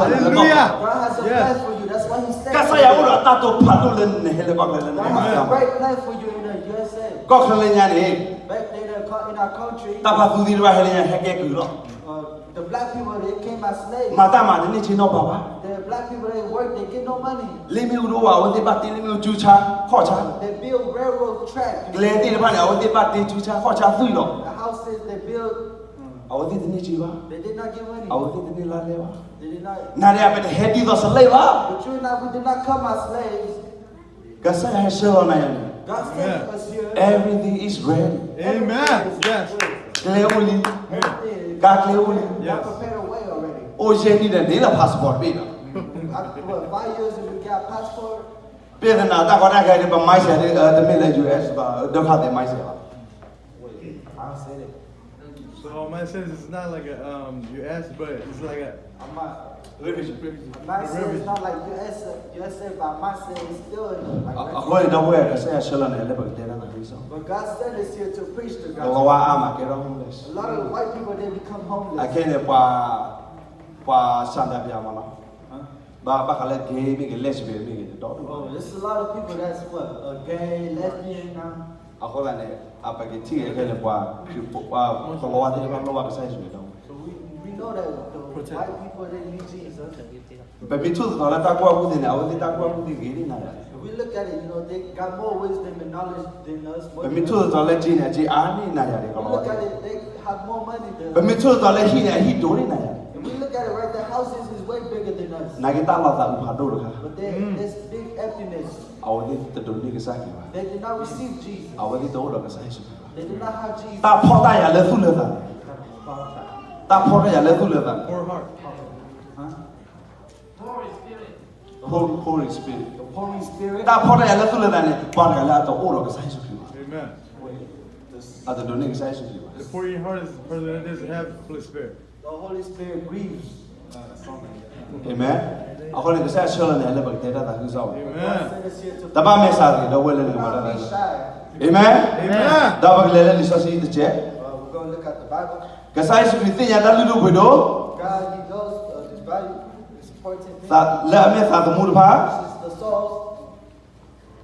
Hallelujah. God has a plan for you. That's why he said ကစၢ်ယွၤအိၣ်ဒီးအတၢ်တိာ်ဖးဒိၣ်လၢနဟဲလၢကီၢ်ချၢလၢန God has a great plan for you in the U S A. ကီၢ်ချၢလၢညါန့ၣ် Back then, in our country, တၢ်ဖါသူသ့ၣ်တဖၣ်ဟဲလၢညါဟဲကဲကုၢ်လီၤ. Uh, the black people, they came as slaves. မၤတၢ်မၤတန့ၢ်စ့နီၣ်ပၤဘၣ်. The black people, they work, they get no money. လ့မ့ၣ်အူတအိၣ်ဘၣ် အဝဲသ့ၣ်ဘၣ်တ့လ့မ့ၣ်အူ စုဆါခီၣ်ဆါ They build railroad track. ကျဲသ့ၣ်တဖၣ်န့ၣ် အဝဲသ့ၣ်ဘၣ်တ့စုဆါခီၣ်ဆါသွံၣ်လီၤ. The houses they build, အဝဲသ့ၣ်တန့ၢ်စ့ဘၣ်. They did not get money. အဝဲသ့ၣ်တန့ၢ်လါလဲဘၣ်. They did not. နၤဒီးယၤ ပတဟဲဒ်သိး slave ဘၣ်. But you and I, we did not come as slaves. ကစၢ်ယွၤဟဲဆှၢလီၤနၤယၤန့ၣ် God sent us here. Everything is ready. Amen. Yes. ကျဲအိၣ်လံ, Everything. ကါကျဲအိၣ်လံ, Yes. God prepared a way already. အိၣ်ယဲၢ်နံၣ်ဒီး န့ၢ်လၢ passport တဘ့ၣ်လီၤ. After what, five years and we got passport? ပျဲသနာ်တၢ်ကီတၢ်ခဲန့ၣ် ပ mindset ဒ် တမ့ၢ်လၢ U S ဘၣ်, ဒုက္ခသည် mindset ဘၣ်. Wait, I'll say it. So my sense is not like a, um, U S, but it's like a, I'm not, refugee. Refugee. My sense is not like U S, U S A, but my sense is still in the, like, အဃိန့ၣ် ဒီပုၢ်ဝဲၢ် ကစၢ်ယွၤဆှၢလီၤနၤလၢပကတဲတၢ်သးခုကစီၣ်, But God sent us here to preach the gospel. ပှၤအါမးကဲထီၣ် homeless. A lot of white people, they become homeless. အခဲန့ၣ် ပှၤ, ပှၤဆန္ဒပြ မးနီၤ, Huh? ဘၣ်, ဘၣ်ဃးလၢ gay မ့ၢ်ဂ့ၤ lesbian မ့ၢ်ဂ့ၤ ဒီဒူၣ် Oh, there's a lot of people that's what, uh, gay, lesbian now. အဃိသတးန့ၣ် အပကထံၣ်ဂ့ၤခဲန့ၣ် ပှၤခရံာ်ဖိ, ပှၤကလီၤဝါသ့ၣ်တဖၣ် လိၣ်ဘၣ်ကစၢ်ယ့ၣ်ၡူးခရံာ်ဒီး So we, we know that the white people, they need Jesus. ပမ့ၢ်ထိၣ်သတြီၤလၢတၢ်ကူၣ်ဘၣ်ကူၣ်သ့န့ၣ် အဝဲသ့ၣ်တၢ်ကူၣ်ဘၣ်ကူၣ်သ့ဂ့ၤန့ၢ်နၤယၤ, If we look at it, you know, they got more wisdom and knowledge than us, more than us. ပမ့ၢ်ထိၣ်သတြီၤလၢစ့န့ၣ် အစ့အါန့ၢ်နၤယၤဒံး If we look at it, they have more money than us. ပမ့ၢ်ထိၣ်သတြီၤလၢဟံၣ်န့ၣ် အဟံၣ်ဒိၣ်န့ၢ်နၤယၤဒံး, If we look at it right there, houses is way bigger than us. နာ်က့တၢ်လီၤသးအုးဖးဒိၣ်တခါ, But there, there's big emptiness. အဝဲသ့ၣ်တဒိးန့ၢ်ကစၢ်ယွၤဘၣ်, They did not receive Jesus. အဝဲသ့ၣ်တအိၣ်ဒီးကစၢ်ယ့ၣ်ၡူးခရံာ်ဘၣ်. They did not have Jesus. တၢ်ဖှီၣ်တၢ်ယာ်လၢသူၣ်လၢသးန့ၣ်, တၢ်ဖှီၣ်တၢ်ယာ်လၢသူၣ်လၢသးန့ၣ်, Poor heart. Huh? Poor in spirit. Poor, poor in spirit. The poor in spirit. တၢ်ဖှီၣ်တၢ်ယာ်လၢသူၣ်လၢသးန့ၣ် ပှၤတဂၤလၢအတအိၣ်ဒီးကစၢ်ယ့ၣ်ၡူးခရံာ်ဘၣ်, Amen. အတဒိးန့ၢ်ကစၢ်ယ့ၣ်ၡူးခရံာ်ဘၣ်. The poor in heart is the person that doesn't have the Holy Spirit. The Holy Spirit grieves. Amen. အဃိန့ၣ် ကစၢ်ယွၤဆှၢလီၤနၤလၢပကတဲတၢ်သးခုကစီၣ်ဘၣ်, Amen. တဘၣ်မဲာ်ဆှးတဂ့ၤ ဒီပုၢ်ဝဲၢ်လၢနကမၤတၢ်သးခု, Amen. Amen. ဒီးပကလဲၤလၢလံာ်စီဆှံတစဲး, ကစၢ်ယ့ၣ်ၡူးခရံာ်သ့ၣ်ညါတၢ်လုၢ်ဒိၣ်ပှ့ၤဒိၣ်, လၢအမ့ၢ်သးသမူတဖၣ်, ပှၤတဂၤ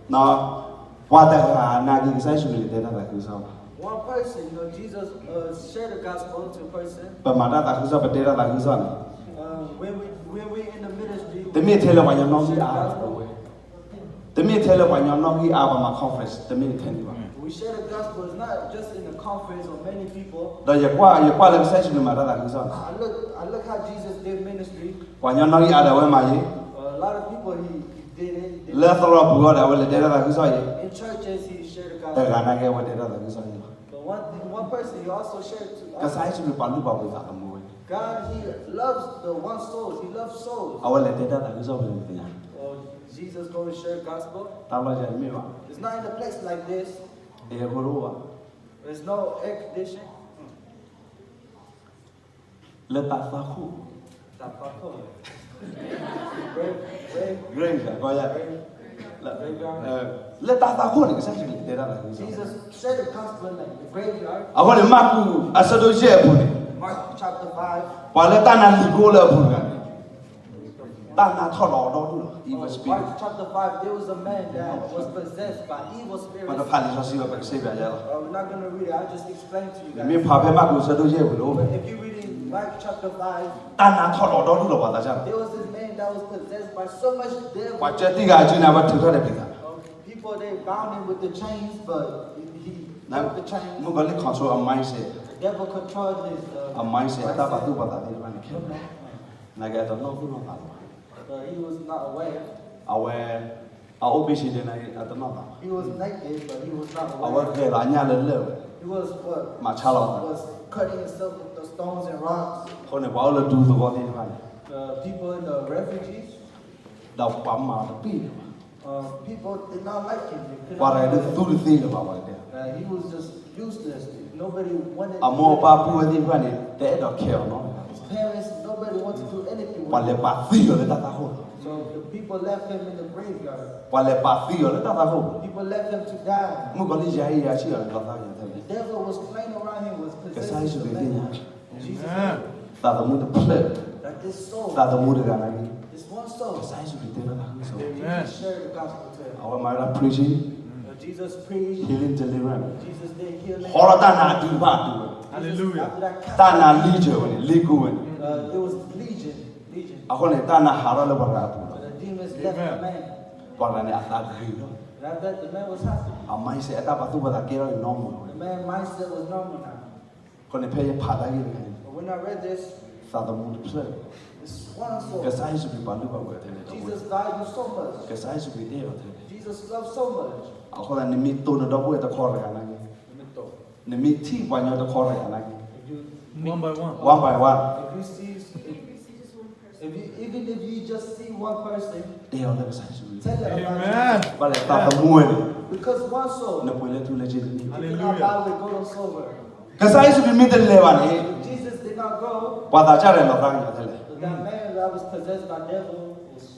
နာ်က့ၤကစၢ်ယ့ၣ်ၡူးခရံာ်တဲတၢ်သးခုကစီၣ်ဘၣ်, One person, you know, Jesus, uh, share the gospel to a person. ပမၤတၢ်သးခုကစီၣ် ပတဲတၢ်သးခုကစီၣ်န့ၣ်, Uh, when we, when we in the ministry, we တမ့ၢ်ထဲလၢပှၤကညီနီၣ်ဂံၢ်အါ, တမ့ၢ်ထဲလၢပှၤကညီနီၣ်ဂံၢ်အါ ပမၤ conference တမ့ၢ်ထဲန့ၣ်ဘၣ်, We share the gospel. It's not just in the conference or many people. ဒီးယကွၢ်, ယကွၢ်လၢကစၢ်ယ့ၣ်ၡူးခရံာ်မၤတၢ်သးခုကစီၣ်န့ၣ်, I look, I look how Jesus did ministry. ပှၤကညီနီၣ်ဂံၢ်အါဒီးအဝဲမၤယ့ၢ်, Uh, a lot of people, he, he did it. လၢသရိာ်ပူၤအဂီၢ်ဒီး အဝဲလဲၤတဲတၢ်သးခုကစီၣ်ယ့ၢ်, In churches, he shared the gospel. တဂၤနာ်က့ အဝဲတဲတၢ်သးခုကစီၣ်ယ့ၢ်လီၤ. But one thing, one person, he also shared to others. ကစၢ်ယ့ၣ်ၡူးခရံာ်ပာ်လုၢ်ပာ်ပှ့ၤသးသမူဝဲ, God, he loves the one souls. He loves souls. အဝဲလဲၤတဲတၢ်သးခုကစီၣ်ဖဲန့ၣ်သ့ၣ်ညါ, Or Jesus go and share gospel. တၢ်လီၢ်ယၤတမ့ၢ်ဘၣ်, It's not in a place like this. အဲၣ်ဟိတအိၣ်ဘၣ်, There's no air condition. လၢတၢ်သွၣ်ခိၣ်, Grave, grave. Grave, လၢတၢ်သွၣ်ခိၣ်န့ၣ် ကစၢ်ယ့ၣ်ၡူးခရံာ်တဲတၢ်သးခုကစီၣ်, Jesus shared the gospel in the graveyard. အဃိန့ၣ် မၢ်ကူးအဆၢဒိၣ်ယဲၢ်အပူၤန့ၣ်, Mark chapter five. ပှၤလၢတၢ်နါလံၤကအိၣ်လၢအပူၤတဂၤန့ၣ်, တၢ်နါထီၣ်လီၤအီၤဒီဒူၣ်လီၤ, evil spirit. Mark chapter five, there was a man that was possessed by evil spirits. ပတဖးလံာ်စီဆှံဘၣ် ပကစ့ပၠးယဲလီၤ, Uh, we're not gonna read it. I'll just explain to you guys. မ့ၢ်ဖးဖဲမၢ်ကူးအဆၢဒိၣ်ယဲၢ်အပူၤန့ၣ် If you read in Mark chapter five, တၢ်နါထီၣ်လီၤဒီဒူၣ်လီၤ ပှၤသးစၢ်န့ၣ်, There was this man that was possessed by so much devil. ပှၤကၢတံၢ်ဂၤအစုန့ၣ် အဝဲထုးထီၣ်ဒီးပျံၤသး, People, they bound him with the chains, but he broke the chains. မုၣ်ကီၤလံၢ် control အ mindset, The devil controlled his, uh, အ mindset, အတၢ်ပာ်သူၣ်ပာ်သးသ့ၣ်တဖၣ်န့ၣ်ခဲလၢာ်, နာ်က့အတနီၣ်သူၣ်နီၣ်သးလၢၤဘၣ်, But he was not aware. အဝဲ, အအိၣ်ဘ့ၣ်ဆ့ဒဲးန့ၣ် အတနီၣ်သးဘၣ်, He was naked, but he was not aware. အဝဲဂဲၤလီၤအညၣ်လၢလၢၢ်ဝဲ, He was what? မၤဆါလီၤသး, Was cutting himself with the stones and rocks. အဃိန့ၣ် ပှၤအိၣ်လၢဒူသဝီသ့ၣ်တဖၣ်န့ၣ်, The people in the refugees, ဒီးပှၤမၤတပ့ၢ်လၢၤဘၣ်, Uh, people did not like him. They couldn't ပှၤတဂၤဒုးသူတသ့လၢၤဘၣ် ပှၤတဂၤ, Uh, he was just useless. Nobody wanted to အမိၢ်အပၢ်ပုၢ်ဝဲၢ်သ့ၣ်တဖၣ်န့ၣ် တအဲၣ်ဒိး care အီၤနီတဂၤ, His parents, nobody wanted to do anything with him. ပှၤလဲၤပာ်သံအီၤလၢတၢ်သွၣ်ခိၣ်လီၤ, So the people left him in the graveyard. ပှၤလဲၤပာ်သံအီၤလၢတၢ်သွၣ်ခိၣ်, People left him to die. မုၣ်ကီၤလံၢ်ယါအံၤယါဆံးအီၤလၢတၢ်သွၣ်ခိၣ်, The devil was playing around him, was ကစၢ်ယ့ၣ်ၡူးခရံာ်သ့ၣ်ညါ, Jesus, သးသမူတဖျၢၣ်, That His soul. သးသမူတဂၤနာ်က့ This one soul. ကစၢ်ယ့ၣ်ၡူးခရံာ်တဲလီၤသးခုကစီၣ် Jesus shared the gospel to him. အဝဲမၤဝဲဒၣ် preaching, Uh, Jesus preached. healing, deliverance. Jesus did healing. ဟီထီၣ်တၢ်နါအဒုတဖၣ်အဒုဝဲ, Hallelujah. After that cast out, တၢ်နါ legion ဝဲန့ၣ် legion ဝဲန့ၣ်, uh, it was legion, legion. အဃိန့ၣ် တၢ်နါဟးထီၣ်လၢပှၤဂၤအပူၤလီၤ. So the demons left the Amen. man. ပှၤဂၤန့ၣ်အသးဂ့ၤလီၤ. After that, the man was happy. အ mindset အတၢ်ပာ်သူၣ်ပာ်သးကဲထီၣ်န့ၣ် normal လီၤ. The man mindset was normal now. အဃိန့ၣ် ဖဲယဖးတၢ်ဂ့ၢ်တခါန့ၣ် But when I read this, သးသမူတဖျၢၣ်, this one soul, ကစၢ်ယ့ၣ်ၡူးခရံာ်ပာ်လုၢ်ပာ်ပှ့ၤထဲလဲၣ်တဝဲ, Jesus valued so much. ကစၢ်ယ့ၣ်ၡူးခရံာ်တဲအီၤထဲလဲၣ်, Jesus loved so much. အဃိသတး နမ့ၢ်တိၢ်နဒီပုၢ်ဝဲၢ်တခီတဂၤနာ်က့, နမ့ၢ်ထံၣ်ပှၤညီတခီတဂၤနာ်က့, If you, one by one, one by one, if you see, if, if you, even if you just see one person, တဲအီၤလၢကစၢ်ယ့ၣ်ၡူးခရံာ်, tell them about Amen. Jesus. ဘၣ်လဲၣ် သးသမူဝဲန့ၣ် Because one soul, နပှ့ၤလၢထူလၢကၠ့တန့ၢ်ဘၣ်. You cannot buy with gold and silver. ကစၢ်ယ့ၣ်ၡူးခရံာ်မ့ၢ်တလဲၤဘၣ်န့ၣ်, Jesus did not go, ပှၤသးစၢ်ရဲၣ်လီၤသးကညီၤထဲလဲၣ်, that man that was possessed by devil,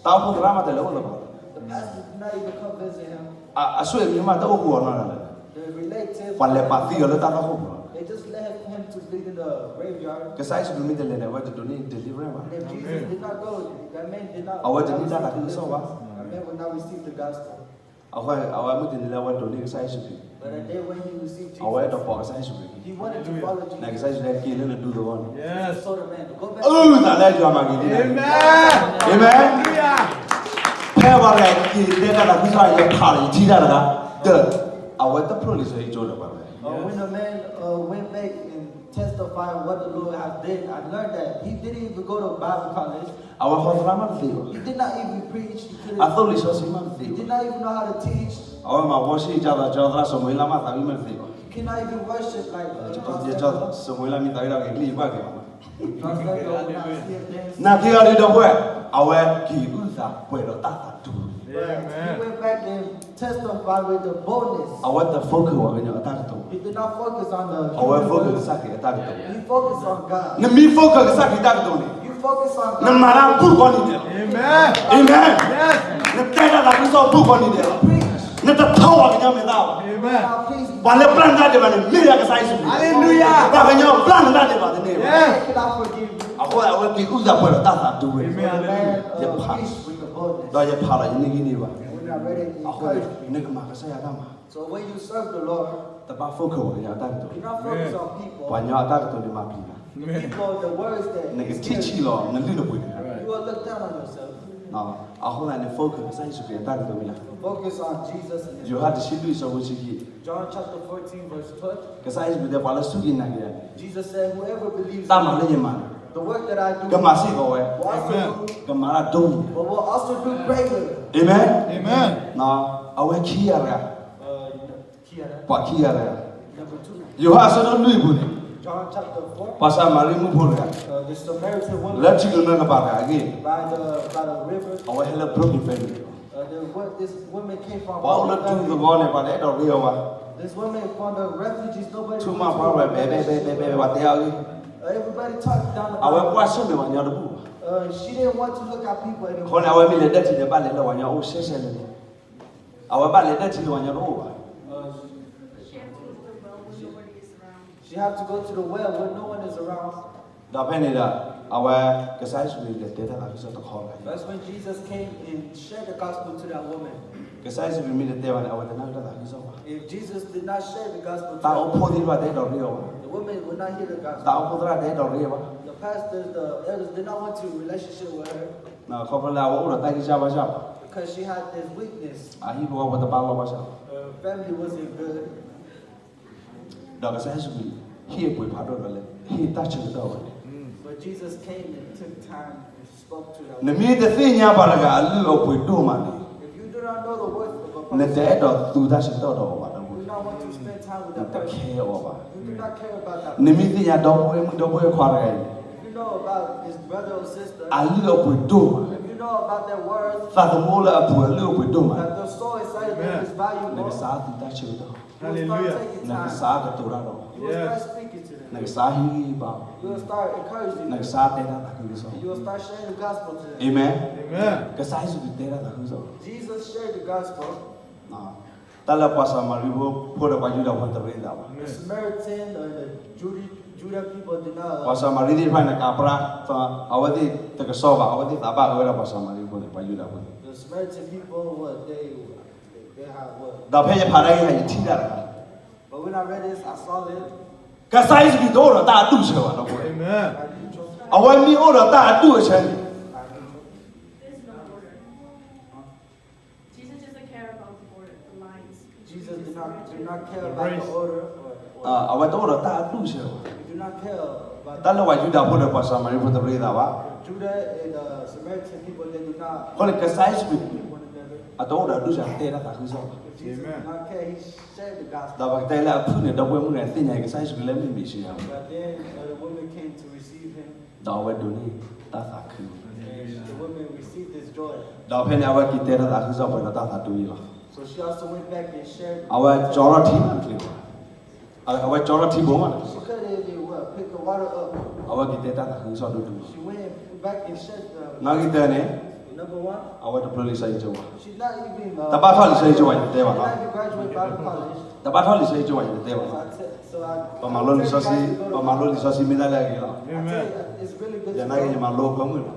တၢ်အိၣ်ဖှိၣ်သရၣ်မးတလဲၤအိၣ်လၢၤဘၣ်, the pastor did not even come visit him. အ အဆွေအမျိုးမးတအိၣ်ဃူအီၤနီတဂၤလၢၤ, the relative, ပှၤလဲၤပာ်သံအီၤလၢတၢ်သၣ်ခိၣ်ပူၤလီၤ. They just left him to bleed in the graveyard. ကစၢ်ယ့ၣ်ၡူးခရံာ်မ့ၢ်တလဲၤန့ၣ် အဝဲတဒိးန့ၢ် deliverance ဘၣ်, And if Jesus did not go, that man did not, အဝဲတန့ၢ်တၢ်သးခုကစီၣ်ဘၣ်, that man would not receive the gospel. အဃိ အဝဲမုၢ်တနံၤလၢအဝဲဒိးန့ၢ်ကစၢ်ယ့ၣ်ၡူးခရံာ်, But the day when he received Jesus, အဝဲအဲၣ်ဒိးပိာ်ကစၢ်ယ့ၣ်ၡူးခရံာ်, he wanted to follow Jesus. နကစၢ်ယ့ၣ်ၡူးခရံာ်က့ၤလၢနဒူသဝီန့ၣ်, Yes. So the man, go back. အုၣ်သးလၢယွၤမၤက့ၤန့ၣ်, Amen. Amen. Hallelujah. ဖဲပှၤဂၤက့ၤတဲတၢ်သးခုကစီၣ် ယဖးလီၤယထံၣ်တၢ်တဂၤ, ဒီး အဝဲတဖျိလံာ်စီဆှံကၠိဒီးပှၤဂၤ, Uh, when the man, uh, went back and testified what the Lord has did, I learned that he didn't even go to Bible college. အဝဲဟီသရၣ်မးတသ့ဘၣ်, He did not even preach. He couldn't, အသိၣ်လံာ်စီဆှံမးတသ့ဘၣ်, He did not even know how to teach. အဝဲမၤ worship ကၠီသးကၠီသရၣ်စီၤမိၤအ့လးမးသးဝံၣ်မးတသ့ဘၣ်, He cannot even worship like, uh, ကၠီသရၣ်စီၤမိၤအ့လးမ့ၢ်သးဝံၣ်ဒီးဂ့ၤကလံၣ်ယကွၢ်က့ၤဘၣ်မး, Translator will not see a thing. နာ်က့ဂ့ၤဒီပုၢ်ဝဲၢ်, အဝဲက့ၤအုၣ်သးပှဲၤဒီးတၢ်သးဒူ, But he went back and testified with the boldness. အဝဲတ focus ပှၤကညီအတၢ်ကတိၤ, He did not focus on the human words. အဝဲ focus ကစၢ်ခရံာ်အတၢ်ကတိၤ, He focused on God. နမ့ၢ် focus ကစၢ်ခရံာ်တၢ်ကတိၤန့ၣ်, You focus on God. နမၤတၢ်ဘူးကီၢ်န့ၣ်ဒဲးလီၤ, Amen. Amen. Yes. နတဲတၢ်သးခုကစီၣ်ဘူးကီၢ်န့ၣ်ဒဲးလီၤ, Preach. နတထီၣ်ပှၤကညီမဲာ်သၣ်ဘၣ်, Amen. Not please. ပှၤလၢပျၢ်နတၢ်ဒဲးဘးန့ၣ် မ့ၢ်ဒၣ်ကစၢ်ယ့ၣ်ၡူးခရံာ်, Hallelujah. ပှၤကညီပျၢ်နတၢ်ဒဲးဘးတန့ၢ်ဘၣ်, Yes. Cannot forgive you. အဃိအဝဲက့ၤအုၣ်သးပှဲၤဒီးတၢ်သးဒူဝဲန့ၣ်, Amen. ယဖး, Peace with the boldness. ဒီးယဖးလီၤယန့ၢ်ဂံၢ်န့ၢ်ဘါ, When I read it, အဃိန့ၣ် နကမၤကစၢ်ယွၤတၢ်မၤ, So when you serve the Lord, တဘၣ် focus ပှၤကညီအတၢ်ကတိၤ, Do not focus on people. ပှၤကညီအတၢ်ကတိၤန့ၣ်မၤပျံၤနၤ, The people, the words that you hear, နကထံၣ်ဆံးလီၤနလုၢ်နပှ့ၤတဂၤ, You will look down on yourself. အဃိသတးန့ၣ် focus ကစၢ်ယ့ၣ်ၡူးခရံာ်အတၢ်ကတိၤမ့ၢ်ဧါ, Focus on Jesus and His word. ယိၤဟၣ်တဆံလွံၢ်အဆၢဖိဆံခံ, John chapter fourteen, verse twelve. ကစၢ်ယ့ၣ်ၡူးခရံာ်တဲ ပှၤလၢစူၢ်က့ၤနာ်က့ၤယၤန့ၣ်, Jesus said, Whoever believes တၢ်မၤလၢယမၤန့ၣ်, the work that I do, ကမၤစ့ၢ်ကီးဝဲ, will also do, ကမၤတၢ်ဒိၣ်မး, but will also do greater. Amen. Amen. အဝဲခံဂၤတဂၤ, Uh, ခံဂၤတဂၤ, ပှၤခံဂၤတဂၤ, Number two. ယိၤဟၣ်အဆၢဒိၣ်လွံၢ်အပူၤန့ၣ်, John chapter four. ပှၤစၤမၤရံမုၣ်ဖိတဂၤ, Uh, the Samaritan woman လၢထံကျိနၢ်ကပၤတဂၤအဂ့ၢ်, by the, by the river. အဝဲဟဲလၢ broken family, Uh, the, what, this woman came from ပှၤအိၣ်လၢ broken ဒူသဝီန့ၣ် family. ပှၤတအဲၣ်ဒိးရ့အီၤဘၣ်, This woman from the refugees, nobody ထူမး wanted ပှၤဝဲ her. ဘဲဘဲဘဲဘဲဘဲ ပှၤတဲအီၤဂ့ၢ်, Uh, everybody talked down about her. အဝဲကွၢ်ဆၢၣ်မဲာ်ပှၤကညီတဘူၣ်ဘၣ်, Uh, she didn't want to look at people anymore. အဃိန့ၣ် အဝဲမ့ၢ်လဲၤဒၢထံန့ၣ် ဘၣ်လဲၤလၢပှၤကညီအိၣ်ရှဲရှဲလဲၣ်န့ၣ်, အဝဲဘၣ်လဲၤဒၢထံလၢပှၤကညီတအိၣ်ဘၣ်, Uh, she, she had to go to the well when no one is around. ဒီးဖဲန့ၣ်ဒီး အဝဲ ကစၢ်ယ့ၣ်ၡူးခရံာ်လဲၤတဲတၢ်သးခုကစီၣ်တခီတဂၤအံၤ, That's when Jesus came and shared the gospel to that woman. ကစၢ်ယ့ၣ်ၡူးခရံာ်မ့ၢ်တတဲဘၣ်န့ၣ် အဝဲတနၢ်ဟူတၢ်သးခုကစီၣ်ဘၣ်, If Jesus did not share the gospel to that woman, တၢ်အိၣ်ဖှိၣ်သ့ၣ်တဖၣ်တအဲၣ်ဒိးရ့အီၤဘၣ်, the woman would not hear the gospel. တၢ်အိၣ်ဖှိၣ်သ့ၣ်တဖၣ်တအဲၣ်ဒိးရ့အီၤဘၣ်, The pastors, the elders did not want to relationship with her ခီဖျိလၢအဝဲအိၣ်ဒီးတၢ်ဂံၢ်စၢ်ဘါစၢ်ဘၣ်, because she had this weakness. အဟံၣ်ဖိဃီဖိတဘၣ်လီၢ်ဘၣ်ဆၣ်, Her family wasn't good. ဒီးကစၢ်ယ့ၣ်ၡူးခရံာ် ဟ့ၣ်အပှ့ၤဖးဒိၣ်ဒီးလဲၤ ဟ့ၣ်တၢ်ဆၢကတီၢ်ဝဲန့ၣ်, But Jesus came and took time and spoke to that woman. နမ့ၢ်တသ့ၣ်ညါပှၤတဂၤအလုၢ်အပှ့ၤဒိၣ်မးန့ၣ်, If you do not know the worth of a person, နတအဲၣ်ဒိးသူတၢ်ဆၢကတီၢ်ဒီးအီၤဘၣ်, you do not want to spend time with that person. နတ care အီၤဘၣ်, You do not care about that person. နမ့ၢ်သ့ၣ်ညါဒီပုၢ်ဝဲၢ်မုၣ်ဒီပုၢ်ဝဲၢ်ခွါတဂၤအံၤန့ၣ်, If you know about his brother or sister, အလုၢ်အပှ့ၤဒိၣ်မး, If you know about their worth, သးသမူလၢအပူၤအလုၢ်အပှ့ၤဒိၣ်မး, that the soul inside of them is valuable, နကစၢ်သူတၢ်ဆၢကတီၢ်, You will start taking time. နကစၢ်ကတိၤတၢ်ဒီးအီၤ, You will start speaking to them. နကစၢ်ဟ့ၣ်ဂံၢ်ဟ့ၣ်ဘါအီၤ, You will start encouraging them. နကစၢ်တဲတၢ်သးခုကစီၣ်, You will start sharing the gospel to them. Amen. Amen. ကစၢ်ယ့ၣ်ၡူးခရံာ်တဲတၢ်သးခုကစီၣ်, Jesus shared the gospel. တၢ်လၢပှၤစၤမၤရံဖိ ဖိဒီးပှၤယူဒၤဖိတရ့သးဘၣ်, The Samaritan or the Jew-, ပှၤစၤမၤရံသ့ၣ်တဖၣ်န့ၣ် ကပြါ, အဝဲသ့ၣ်တကစီၣ်ဘၣ်, အဝဲသ့ၣ်သးဘၣ်အၢဝဲဒၣ်ပှၤစၤမၤရံဖိန့ၣ်, ပှၤယူဒၤဖိန့ၣ်. ဒီးဖဲယဖးတၢ်အံၤ ယထံၣ်တၢ်တခါ, ကစၢ်ယ့ၣ်ၡူးခရံာ်တအိၣ်ဒီးတၢ်အဒူၣ်အဆၢဘၣ်, အဝဲမ့ၢ်အိၣ်ဒီးတၢ်အဒူၣ်အဆၢန့ၣ်, အဝဲတအိၣ်ဒီးတၢ်အဒူၣ်အဆၢဘၣ်. တၢ်လၢပှၤယူဒၤဖိဒီးပှၤစၤမၤရံဖိတရ့သးဘၣ်. အဃိန့ၣ် ကစၢ်ယ့ၣ်ၡူးခရံာ် အတအိၣ်ဒီးအဒူၣ်အဆၢ တဲတၢ်သးခုကစီၣ်ဘၣ်. ဒီးပကတဲလၢအဖုၣ်န့ၣ် ဒီပုၢ်ဝဲၢ်မုၣ်ဂၤသ့ၣ်ညါအံၤ ကစၢ်ယ့ၣ်ၡူးခရံာ်လၢမ့ၢ်မ့ၣ်ၡံအၤ, ဒီးအဝဲဒိးန့ၢ်တၢ်သးခု, ဒီးဖဲန့ၣ် အဝဲက့ၤတဲတၢ်သးခုကစီၣ်ပှဲၤဒီးတၢ်သးဒူအံၤလီၤ. အဝဲကၠီထီၣ်ထံတချုးဘၣ်, အဝဲကၠီထီၣ်ထံဘိမးတချုးဘၣ်, အဝဲက့ၤတဲတၢ်သးခုကစီၣ်ဒိၣ်ဒိၣ်လီၤ. နီၣ်ဂံၢ်တၢန့ၣ်, အဝဲတဖျိလံာ်စီဆှံကၠိဘၣ်, တဘၣ်ထီၣ်လံာ်စီဆှံကၠိဘၣ် ယတတဲဘၣ်လီၤ. ပမၤလိလံာ်စီဆှံ, ပမၤလိလံာ်စီဆှံမ့ၢ်ဒၣ်လဲၣ်အဂ့ၤလီၤ. ယနာ်က့ၤ ယမၤလိအဖၢမုၢ်လီၤ.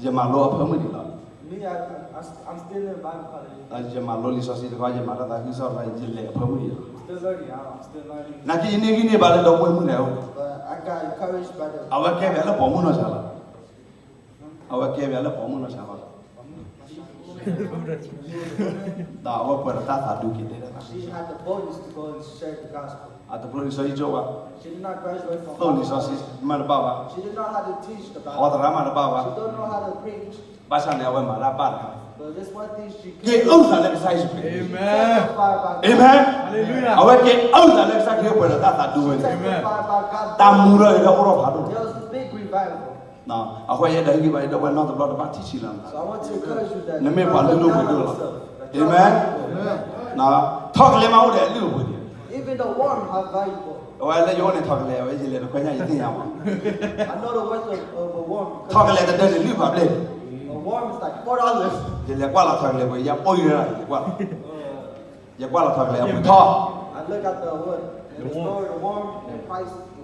ယမၤလိအဖၢမုၢ်ဒံးလီၤ. ယမၤလိလံာ်စီဆှံတခီ, ယမၤတၢ်သးခုကစီၣ်တခီ, ယလဲၤအဖၢမုၢ်ဒံးလီၤ. နာ်က့ ယန့ၢ်ဂံၢ်န့ၢ်ဘါလၢဒီပုၢ်ဝဲၢ်မုၣ်တဂၤအအိၣ်, အဝဲကဲပှၤလၢပိာ်မုၣ်နီၢ်ဆါလီၤ. အဝဲကဲပှၤလၢပိာ်မုၣ်နီၢ်ဆါလီၤ. ဒီးအဝဲပှဲၤဒီးတၢ်သးဒူက့ၤတဲတၢ်သးခုကစီၣ်, အတဖျိလံာ်စီဆှံကၠိဘၣ်, သိၣ်လံာ်စီဆှံမးတဘၣ်ဘၣ်, ဟီသရၣ်မးတဘၣ်ဘၣ်, ဘၣ်ဆၣ်န့ၣ် အဝဲမၤတၢ်ဘၣ်တခါ, က့ၤအုၣ်သးလၢကစၢ်ယ့ၣ်ၡူးခရံာ်, အၤမ့ၣ်, အဝဲက့ၤအုၣ်သးလၢကစၢ်ခရံာ် ပှဲၤဒီးတၢ်သးဒူဝဲန့ၣ်, တၢ်မူထီၣ်အံၤဒီးအိၣ်ထီၣ်ဖးဒိၣ်လီၤ. အဃိယဲဒၣ်ဟ့ၣ်ဂံၢ်ဘါယဒီပုၢ်ဝဲၢ်နီတဘျီ တဘၣ်ထံၣ်ဆံးလီၤ, နမ့ၢ်ပှၤလုၢ်ဒိၣ်ပှ့ၤဒိၣ်လီၤ. အၤမ့ၣ်, ထီၣ်ကလဲမးအိၣ်ဒီးအလုၢ်အပှ့ၤန့ၣ်, အဝဲလၢယအိၣ်န့ၣ် ထီၣ်ကလဲ အဝဲယလဲၤတခွဲညါ ယသ့ၣ်ညါမး, ထီၣ်ကလဲတဒၢန့ၣ် လုၢ်ဖးဘျဲၣ်, ယလဲၤကွၢ်လီၤထီၣ်ကလဲပှ့ၤ ယပိၢ်ယရၢ် ယလဲၤကွၢ်လီၤ, ယကွၢ်လီၤထီၣ်ကလဲအပှ့ၤထီၣ်,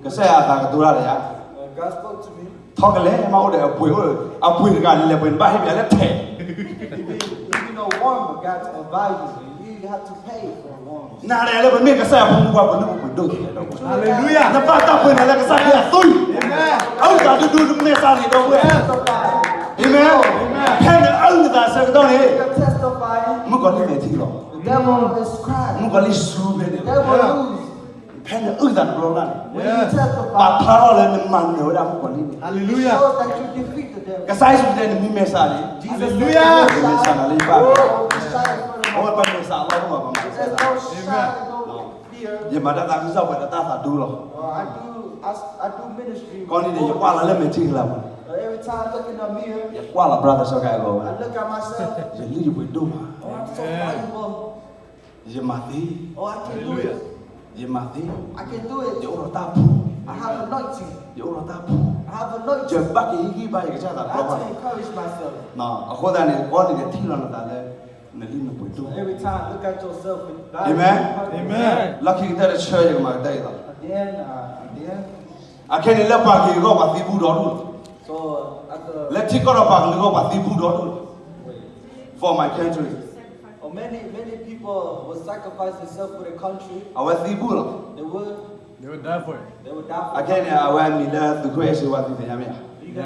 ကစၢ်ယွၤအသးကတိၤတၢ်ဒီးယၤ, ထီၣ်ကလဲမးအိၣ်ဒီးအပှ့ၤ, အပှ့ၤတဂၤန့ၣ် လဲၤပှ့ၤန့ၣ် ဘၣ်ဟ့ၣ်ပှၤလၢထဲး နၤဒီးယၤလၢပမ့ၢ်ကစၢ်ယွၤဖိမုၣ်ဖိ ပလုၢ်ပပှ့ၤဒိၣ်က့ၤဒီပုၢ်ဝဲၢ်, နဘၣ်တၢ်ပှ့ၤနၤလၢကစၢ်ခရံာ်အသွံၣ်, အုၣ်သးဒူဒူတမ့ၢ်စၢ်န့ၣ် ဒီပုၢ်ဝဲၢ်, အၤမ့ၣ်, ဖဲနအုၣ်နသးအဆၢကတီၢ်န့ၣ်, မုၣ်ကီၤလံၢ်မဲာ်ထံလီၤ, မုၣ်ကီၤလံၢ်စူၤဖဲန့ၣ်, ဖဲနအုၣ်သးတဘျီဘျီန့ၣ်, ပာ်ဖျါထီၣ်လၢနမၤနၢၤဝဲဒၣ်မုၣ်ကီၤလံၢ်န့ၣ်, ကစၢ်ယ့ၣ်ၡူးတဲ နမ့ၢ်မဲာ်ဆှးန့ၣ်, နမဲာ်ဆှးနၤလၢယပၢ်, အဝဲပမဲာ်ဆှးအလီၢ်အိၣ်ဘၣ် ပမဲာ်ဆှး, ယမၤတၢ်သးခုကစီၣ်ပှဲၤဒီးတၢ်သးဒူလီၤ, ကိးနံၤဒဲး ယကွၢ်လီၤလၢမဲာ်ထံကလၤပူၤန့ၣ်, ယကွၢ်လီၤ brother စီၤကၤအဲၣ်ဂီၤဝဲ, ယလုၢ်ယပှ့ၤဒိၣ်မး, ယမၤသ့, ယမၤသ့, ယအိၣ်ဒီးတၢ်ဖှူ, ယအိၣ်ဒီးတၢ်ဖှူ, ယဘၣ်က့ၤဟ့ၣ်ဂံၢ်ဘါယကစၢ်သးတဘျီဘၣ်, အဃိသတးန့ၣ် ကိးနံၤဒဲးထံၣ်လီၤနသးလၢ နလုၢ်နပှ့ၤဒိၣ်, အၤမ့ၣ်, လီၢ်ခံကတၢၢ်တဆၢ ယကမၤကတၢၢ်အံၤလီၤ, အခဲန့ၣ် လၢပှၤကလုာ်အဂီၢ် ပှၤသံဘူးဒီဒူၣ်လီၤ, လၢထံကီၢ်ဒီးပှၤကလုာ်အဂီၢ် ပှၤသံဘူးဒီဒူၣ်လီၤ, for my country, အဝဲသံဘူးလီၤ, အခဲန့ၣ် အဝဲအမံၤလၢသုးခိၣ်အဲၣ်စ့ဝါ သုသ့ၣ်ညါမ့ၢ်ဧါ